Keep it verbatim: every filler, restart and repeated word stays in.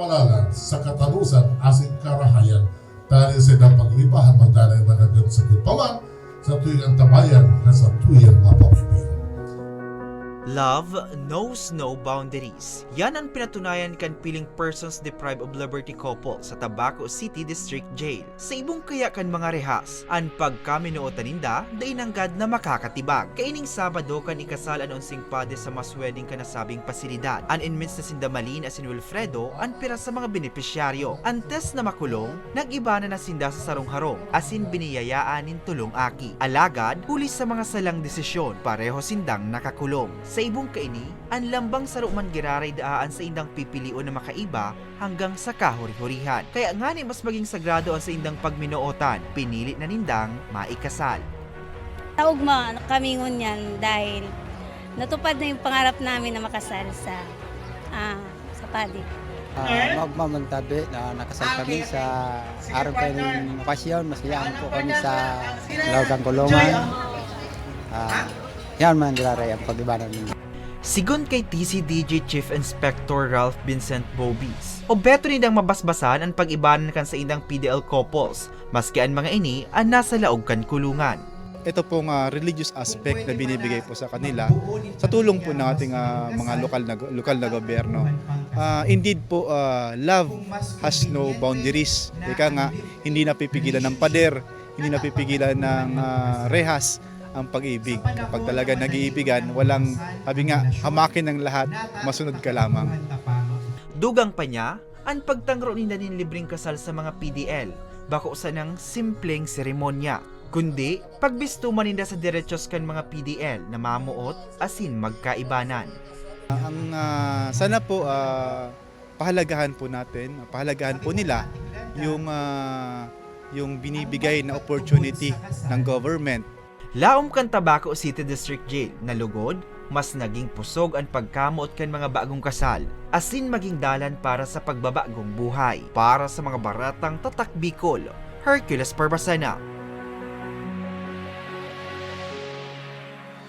Palalan sa katalusan asin karahayan, tanganing sa indang pag-iba, hanggang danay managan sa gutpaman, sa tuyang antabayan, kan sa tuyang mapapipian. Love knows no boundaries. Yan an pinatunayan kan piling persons deprived of liberty couple sa Tabaco City District Jail. Sa ibong kaya kan mga rehas, an pagkaminootan ninda dai nanggad na makakatibag. Kaining Sabado kan ikasal an onseng padi sa mas wedding kan nasabing pasilidad. An inmates na sinda Malin asin Wilfredo an pira sa mga benepisyaryo. Antes na makulong, nag-ibanan na sinda sa sarong harong asin biniyayaan nin tolong aki. Alagad, huli sa mga salang desisyon, pareho sindang nakakulong. Sa ibong kaini, an lambang saro man giraray daa an saindang pipilion na makaiba hanggang sa kahuri-hurihan. Kaya ngani mas maging sagrado an saindang pagminootan, pinili na nindang maikasal. Naugma kami ngunyan dahil natupad na yung pangarap namin na makasal sa ah, sa padi. Uh, Magmamantabi na nakasal kami sa araw kaining okasyon, maski yaon po kami sa loob ng kulungan. Uh, yan man giraray ang pag-ibanan ninyo. Sigon kay T C D J Chief Inspector Ralph Vincent Bobis, obheto nindang mabasbasan an pag-ibanan kan saindang P D L couples, maski an mga ini an nasa laog kan kulungan. Ito pong uh, religious aspect na binibigay po sa kanila sa tulong po ng ating uh, mga lokal na lokal na gobyerno. Uh, indeed po, uh, love has no boundaries. Ika nga, hindi napipigilan ng pader, hindi napipigilan ng uh, rehas ang pag-ibig. Kapag talaga nag-iibigan, walang, sabi nga, hamakin ng lahat, masunod ka lamang. Dugang pa niya, an pagtangro ninda nin libreng kasal sa mga P D L, bako sanang simpleng seremonya, kundi pagbisto man ninda sa derechos kan mga P D L na mamuot asin magkaibanan. Ang uh, sana po uh, pahalagahan po natin, pahalagahan po nila yung uh, yung binibigay na opportunity ng government. Laom kan Tabaco City District Jail na lugod, mas naging pusog an pagkamoot kan mga bagong kasal asin maging dalan para sa pagbabagong buhay. Para sa mga baretang Tatak Bicol, Hercules Parbasana.